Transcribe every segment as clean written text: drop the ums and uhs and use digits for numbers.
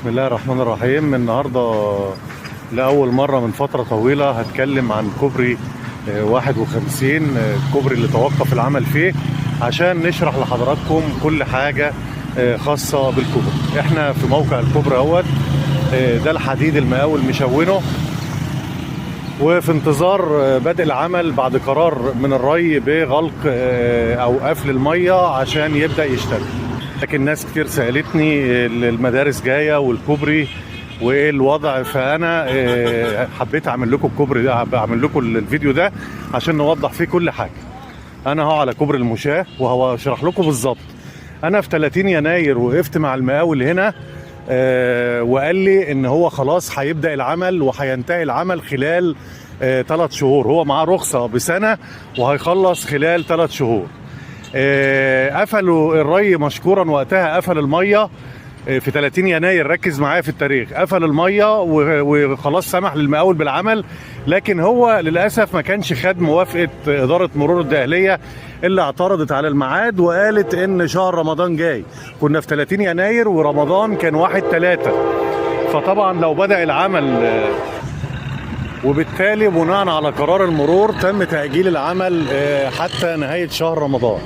بسم الله الرحمن الرحيم. النهاردة لأول مرة من فترة طويلة هتكلم عن كوبري 51، الكوبري اللي توقف العمل فيه، عشان نشرح لحضراتكم كل حاجة خاصة بالكوبري. احنا في موقع الكوبري اهوت، ده الحديد المقاول مشونه، وفي انتظار بدء العمل بعد قرار من الري بغلق او قفل المية عشان يبدأ يشتغل. لكن ناس كتير سألتني المدارس جاية والكوبري وايه الوضع، فانا حبيت اعمل لكم الكوبري ده، اعمل لكم الفيديو ده عشان نوضح فيه كل حاجة. انا اهو على كوبري المشاة وهو اشرح لكم بالظبط. انا في 30 يناير وقفت مع المقاول هنا وقال لي ان هو خلاص هيبدأ العمل وهينتهي العمل خلال 3 شهور. هو معاه رخصة بسنة وهيخلص خلال 3 شهور. قفلوا الري مشكورا وقتها، قفل المية في 30 يناير، ركز معايا في التاريخ، قفل المية وخلاص سمح للمقاول بالعمل، لكن هو للاسف ما كانش خد موافقة ادارة مرور الدقهليه اللي اعترضت على الميعاد وقالت ان شهر رمضان جاي. كنا في 30 يناير ورمضان كان 1/3، فطبعا لو بدأ العمل وبالتالي بناء على قرار المرور تم تأجيل العمل حتى نهاية شهر رمضان.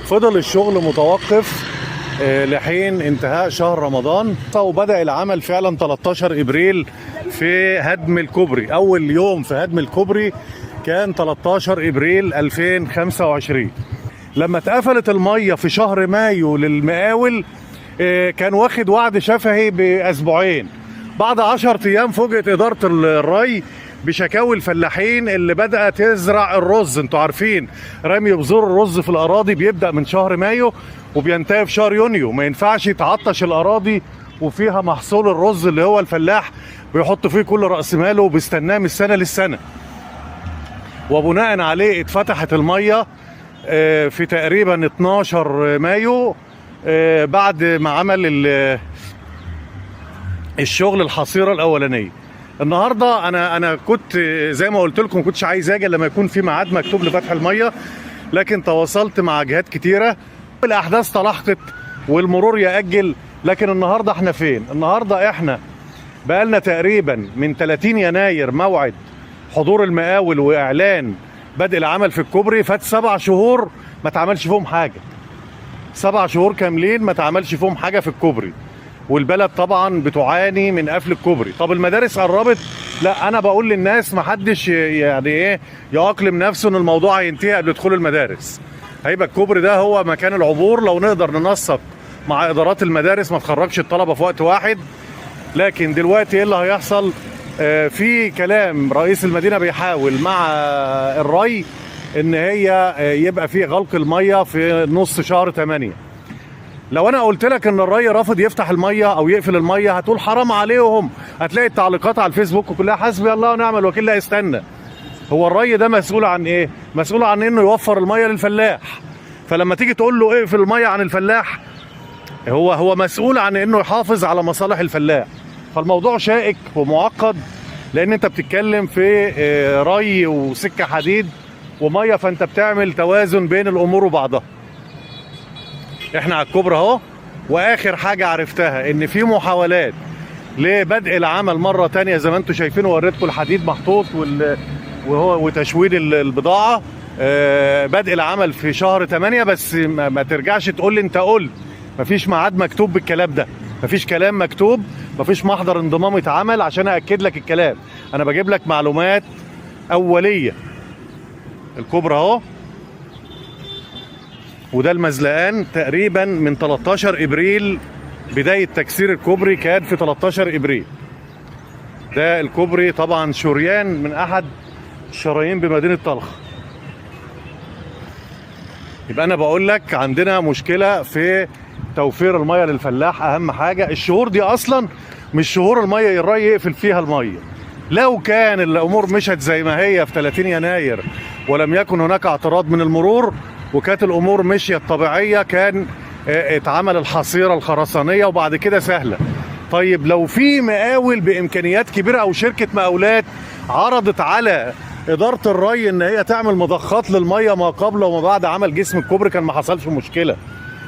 فضل الشغل متوقف لحين انتهاء شهر رمضان، وبدأ العمل فعلا 13 ابريل في هدم الكوبري. اول يوم في هدم الكوبري كان 13 ابريل 2025. لما اتقفلت المية في شهر مايو للمقاول كان واخد وعد شفهي باسبوعين. بعد 10 ايام فوجئت ادارة الري بشكاوي الفلاحين اللي بدأت تزرع الرز. انتوا عارفين رمي بذور الرز في الاراضي بيبدأ من شهر مايو وبينتهي في شهر يونيو، ما ينفعش يتعطش الاراضي وفيها محصول الرز اللي هو الفلاح بيحط فيه كل رأس ماله وبيستناه من السنة للسنة. وبناء عليه اتفتحت المية في تقريبا 12 مايو بعد ما عمل الشغل الحصيرة الاولانية. النهارده انا كنت زي ما قلت لكم ما كنتش عايز اجي لما يكون في ميعاد مكتوب لفتح المية، لكن تواصلت مع جهات كتيرة، الاحداث تلاحقت والمرور يأجل. لكن النهارده احنا فين؟ النهارده احنا بقالنا تقريبا من 30 يناير موعد حضور المقاول واعلان بدء العمل في الكوبري، فات 7 شهور ما اتعملش فيهم حاجة. 7 شهور كاملين ما اتعملش فيهم حاجة في الكوبري، والبلد طبعا بتعاني من قفل الكوبري. طب المدارس قربت؟ لا، انا بقول للناس ما حدش يعني ايه يأقلم نفسه ان الموضوع هينتهي قبل دخول المدارس. هيبقى الكوبري ده هو مكان العبور، لو نقدر ننسق مع ادارات المدارس ما تخرجش الطلبة في وقت واحد. لكن دلوقتي ايه اللي هيحصل؟ في كلام رئيس المدينة بيحاول مع الري ان هي يبقى في غلق المية في نص شهر 8. لو انا قلت لك ان الري رافض يفتح المية او يقفل المية هتقول حرام عليهم، هتلاقي التعليقات على الفيسبوك كلها حسبي الله ونعم الوكيل. لا استنى، هو الري ده مسؤول عن ايه؟ مسؤول عن انه يوفر المية للفلاح. فلما تيجي تقول له اقفل المية عن الفلاح، هو مسؤول عن انه يحافظ على مصالح الفلاح. فالموضوع شائك ومعقد، لان انت بتتكلم في ري وسكه حديد ومية، فانت بتعمل توازن بين الامور وبعضها. احنا على الكوبري اهو، واخر حاجة عرفتها ان في محاولات لبدء العمل مرة تانية زي ما انتم شايفين، ووريتكم الحديد محطوط وهو وتشويد البضاعة. بدء العمل في شهر 8، بس ما ترجعش تقول لي انت قلت، مفيش ميعاد مكتوب بالكلام ده، مفيش كلام مكتوب، مفيش محضر انضمام اتعمل عشان اكد لك الكلام. انا بجيب لك معلومات اوليه. الكوبري اهو، وده المزلقان تقريبا من 13 ابريل، بداية تكسير الكوبري كان في 13 ابريل. ده الكوبري طبعا شريان من احد الشرايين بمدينة طلخا. يبقى انا بقول لك عندنا مشكلة في توفير المية للفلاح. اهم حاجة الشهور دي اصلا مش شهور المية، الري يقفل فيها المية. لو كان الامور مشت زي ما هي في 30 يناير ولم يكن هناك اعتراض من المرور وكانت الامور مشيت طبيعية، كان اتعمل الحصيرة الخرسانيه وبعد كده سهلة. طيب لو في مقاول بامكانيات كبيرة او شركة مقاولات عرضت على ادارة الري ان هي تعمل مضخات للمية ما قبل وما بعد عمل جسم الكوبري، كان ما حصلش مشكلة.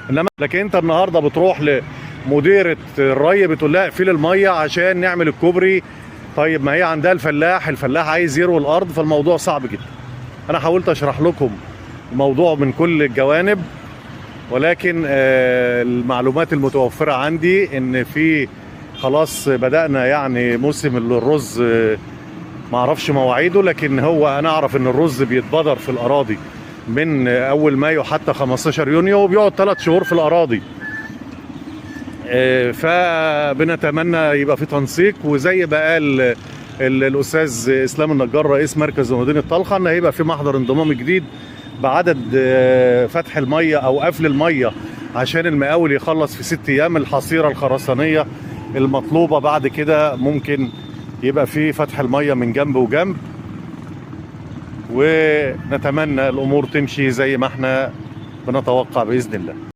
انما لكن انت النهارده بتروح مديرة الري بتقول لها اقفلي المية عشان نعمل الكوبري. طيب ما هي عندها الفلاح عايز يروي الارض، فالموضوع صعب جدا. انا حاولت اشرح لكم الموضوع من كل الجوانب، ولكن المعلومات المتوفرة عندي ان في خلاص بدأنا يعني موسم الرز، ما اعرفش مواعيده، لكن هو انا اعرف ان الرز بيتبدر في الاراضي من اول مايو حتى 15 يونيو، وبيقعد 3 شهور في الاراضي. فبنتمنى يبقى في تنسيق، وزي ما قال الاستاذ اسلام النجار رئيس مركز مدينة طلخا ان هيبقى في محضر انضمام جديد بعدد فتح المية او قفل المية عشان المقاول يخلص في 6 ايام الحصيرة الخرسانيه المطلوبة. بعد كده ممكن يبقى في فتح المية من جنب وجنب، ونتمنى الامور تمشي زي ما احنا بنتوقع باذن الله.